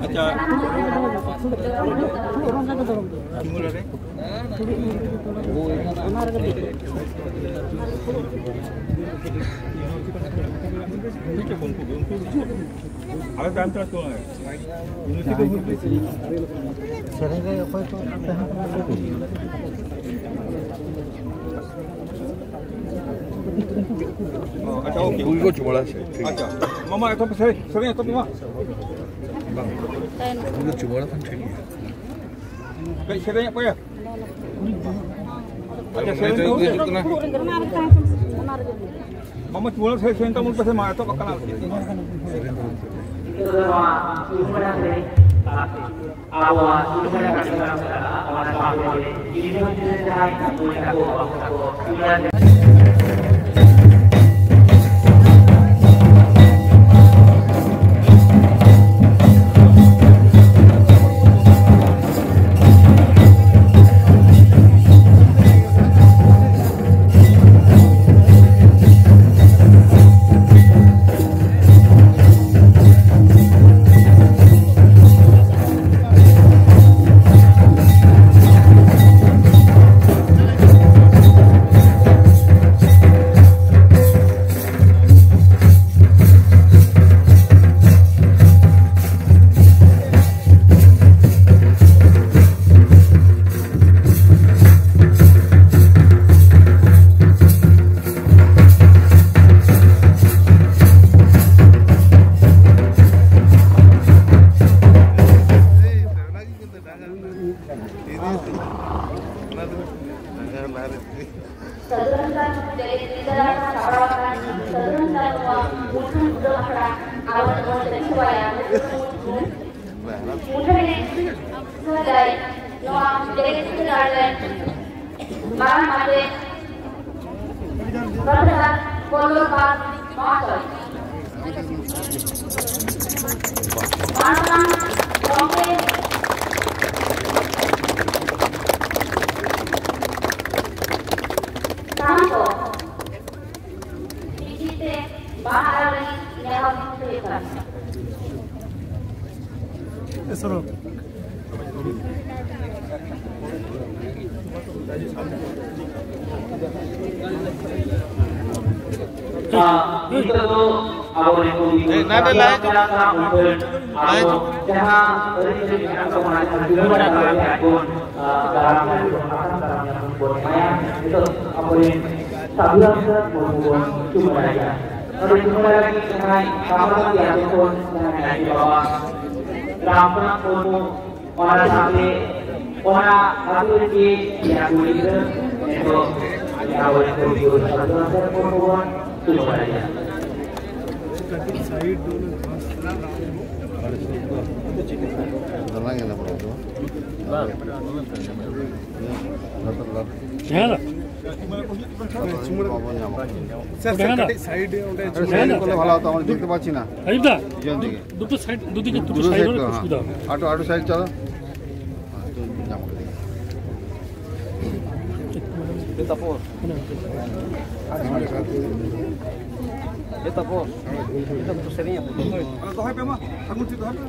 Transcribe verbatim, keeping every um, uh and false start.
ᱟᱪᱪᱷᱟ᱾ ᱟᱞᱮ ᱛᱟᱭᱚᱢ ᱛᱮ ᱟᱹᱪᱩᱨᱚᱜ ᱢᱮ᱾ ᱥᱮᱨᱮᱧ ᱨᱮ ᱚᱠᱚᱭ ᱠᱚ ᱛᱟᱦᱮᱸ ᱠᱟᱱᱟ? ᱟᱪᱪᱷᱟ, ᱳᱠᱮ᱾ ᱩᱱᱠᱩ ᱪᱩᱢᱟᱹᱲᱟ ᱥᱮ, ᱴᱷᱤᱠ᱾ ᱟᱪᱪᱷᱟ, ᱢᱟᱢᱟ, ᱮᱛᱚᱦᱚᱵ ᱯᱮ, ᱥᱮᱨᱮᱧ, ᱥᱮᱨᱮᱧ ᱮᱛᱚᱦᱚᱵ ᱯᱮ, ᱢᱟ᱾ ᱵᱟᱝ, ᱩᱱᱠᱩ ᱪᱩᱢᱟᱹᱲᱟ ᱠᱷᱟᱱ ᱴᱷᱤᱠ ᱜᱮᱭᱟ᱾ ᱠᱟᱹᱡ ᱥᱮᱨᱮᱧ ᱮᱫ ᱠᱚᱭᱟ᱾ ᱟᱪᱪᱷᱟ, ᱥᱮᱨᱮᱧ ᱛᱟᱵᱚᱱ ᱯᱮ᱾ ᱢᱟᱢᱟ, ᱪᱩᱢᱟᱹᱲᱟ ᱥᱮᱨᱮᱧ, ᱥᱮᱨᱮᱧ ᱛᱟᱵᱚᱱ ᱯᱮ ᱥᱮ, ᱢᱟ, ᱮᱛᱚᱦᱚᱵ ᱟᱠᱟᱱᱟ ᱟᱨᱠᱤ᱾ ᱱᱤᱛᱚᱜ ᱫᱚ ᱱᱚᱣᱟ ᱪᱩᱢᱟᱹᱲᱟ ᱥᱮᱨᱮᱧ ᱛᱟᱞᱟᱛᱮ ᱟᱵᱚᱣᱟᱜ ᱪᱩᱢᱟᱹᱲᱟ ᱠᱟᱹᱢᱤ ᱦᱚᱨᱟ ᱠᱚ ᱪᱟᱞᱟᱜᱼᱟ, ᱚᱱᱟ ᱥᱟᱶᱛᱮ ᱡᱩᱫᱤ ᱦᱚᱸ ᱡᱩᱫᱤ ᱡᱟᱦᱟᱸᱭ ᱢᱟᱹᱭ ᱛᱟᱠᱚ, ᱵᱟᱹᱵᱩ ᱛᱟᱠᱚ ᱪᱩᱢᱟᱹᱲᱟ ᱥᱟᱹᱫᱷᱩ ᱨᱟᱢᱪᱟᱸᱫᱽ ᱢᱩᱨᱢᱩ ᱡᱮᱜᱮᱛ ᱵᱤᱨᱫᱟᱹᱜᱟᱲ ᱠᱷᱚᱱ ᱥᱟᱯᱲᱟᱣ ᱟᱠᱟᱱ ᱥᱟᱹᱫᱷᱩ ᱨᱟᱢᱪᱟᱸᱫᱽ ᱢᱩᱨᱢᱩᱣᱟᱜ ᱢᱩᱴᱷᱟᱹᱱ ᱩᱰᱷᱟᱹᱣ ᱟᱠᱷᱲᱟ ᱟᱵᱚ ᱫᱚᱵᱚᱱ ᱪᱟᱹᱞᱩ ᱪᱟᱵᱟᱭᱟ᱾ ᱢᱩᱴᱷᱟᱹᱱ ᱮᱱᱮᱡ ᱥᱟᱹᱫᱟᱹᱭ ᱱᱚᱣᱟ ᱡᱮᱜᱮᱛ ᱵᱤᱨᱫᱟᱹᱜᱟᱲ ᱨᱮᱱ ᱢᱟᱨᱟᱝ ᱢᱟᱪᱮᱛ ᱯᱨᱚᱯᱷᱮᱥᱚᱨ ᱠᱚᱞᱞᱚᱞ ᱯᱟᱞ ᱢᱚᱦᱟᱥᱚᱭ᱾ ᱢᱟᱱᱚᱛᱟᱱ ᱜᱚᱢᱠᱮ ᱥᱟᱱᱟᱢ ᱠᱚ ᱢᱤᱫ ᱛᱮ ᱵᱟᱦᱟ ᱟᱨᱟᱣ ᱞᱟᱹᱜᱤᱫ ᱱᱮᱦᱚᱨ ᱦᱩᱭᱩᱜ ᱠᱟᱱᱟ᱾ ᱱᱤᱛᱚᱜ ᱫᱚ ᱟᱵᱚᱨᱮᱱ ᱠᱚᱵᱤ ᱠᱚ ᱱᱟᱰᱮ ᱞᱟᱭ ᱢᱮᱱᱟᱜ ᱠᱚᱣᱟ, ᱩᱱᱠᱩ ᱟᱵᱚ ᱡᱟᱦᱟᱸ ᱟᱹᱨᱤᱪᱟᱹᱞᱤ ᱢᱮᱱᱟᱜ ᱛᱟᱵᱚᱱᱟ, ᱡᱟᱦᱟᱸ ᱡᱩᱢᱤᱫ ᱟᱠᱟᱱ ᱵᱚᱱ, ᱟᱨ ᱫᱟᱨᱟᱢ ᱞᱟᱹᱜᱤᱫ ᱵᱚᱱ ᱟᱥᱟᱢ ᱫᱟᱨᱟᱢ ᱧᱟᱯᱟᱢ ᱵᱚᱱ ᱮᱢᱟᱭᱟ᱾ ᱱᱤᱛᱚᱜ ᱟᱵᱚᱨᱮᱱ ᱥᱟᱹᱫᱷᱩ ᱨᱟᱢᱪᱟᱸᱫᱽ ᱢᱩᱨᱢᱩ ᱵᱚᱱ ᱪᱩᱢᱟᱹᱲᱟᱭᱟ᱾ ᱱᱚᱰᱮ ᱪᱩᱢᱟᱹᱲᱟ ᱞᱟᱹᱜᱤᱫ ᱡᱟᱦᱟᱸᱭ ᱵᱟᱵᱟ ᱜᱮ ᱟᱵᱚ ᱠᱷᱚᱱ ᱡᱟᱦᱟᱸᱭ ᱱᱟᱭᱠᱮ ᱵᱟᱵᱟ ᱨᱟᱢᱪᱟᱸᱫᱽ ᱢᱩᱨᱢᱩ, ᱚᱱᱟ ᱥᱟᱶᱛᱮ ᱚᱱᱟ ᱟᱹᱛᱩ ᱨᱮᱱ ᱜᱮ ᱯᱮᱭᱟ ᱠᱩᱲᱤ ᱜᱤᱫᱽᱨᱟᱹ ᱱᱤᱛᱚᱜ ᱟᱵᱚᱨᱮᱱ ᱠᱚᱵᱤ ᱜᱩᱨᱩ ᱥᱟᱹᱫᱷᱩ ᱨᱟᱢᱪᱟᱸᱫᱽ ᱢᱩᱨᱢᱩ ᱵᱚᱱ ᱪᱩᱢᱟᱹᱲᱟᱭᱟ᱾ ᱫᱟᱞᱟᱝ ᱮᱱᱟ ᱵᱚᱞᱚ ᱫᱚ᱾ ᱦᱮᱸ ᱫᱟ᱾ ᱵᱟᱵᱚᱱ ᱧᱟᱢᱟ᱾ ᱥᱮᱨ, ᱥᱮᱨ, ᱠᱟᱹᱴᱤᱡ ᱥᱟᱭᱤᱰ ᱨᱮ ᱚᱸᱰᱮ ᱥᱟᱭᱤᱰ করলে ভালো হতো, আমরা দেখতে পাচ্ছি না। এই দা, পিছন দিকে। দুটো সাইড, দুদিকে দুটো দুটো সাইড সাইড হলে তো, খুব হ্যাঁ। সুবিধা হবে। আটো, আটো সাইড চলো। হ্যাঁ, তো জামা খুলে দিই। এ তাপস। এ তাপস। এ তাপস, তো সেদিন আপনি। দোহাই পে মা, ঠাকুর জি দোহাই পে।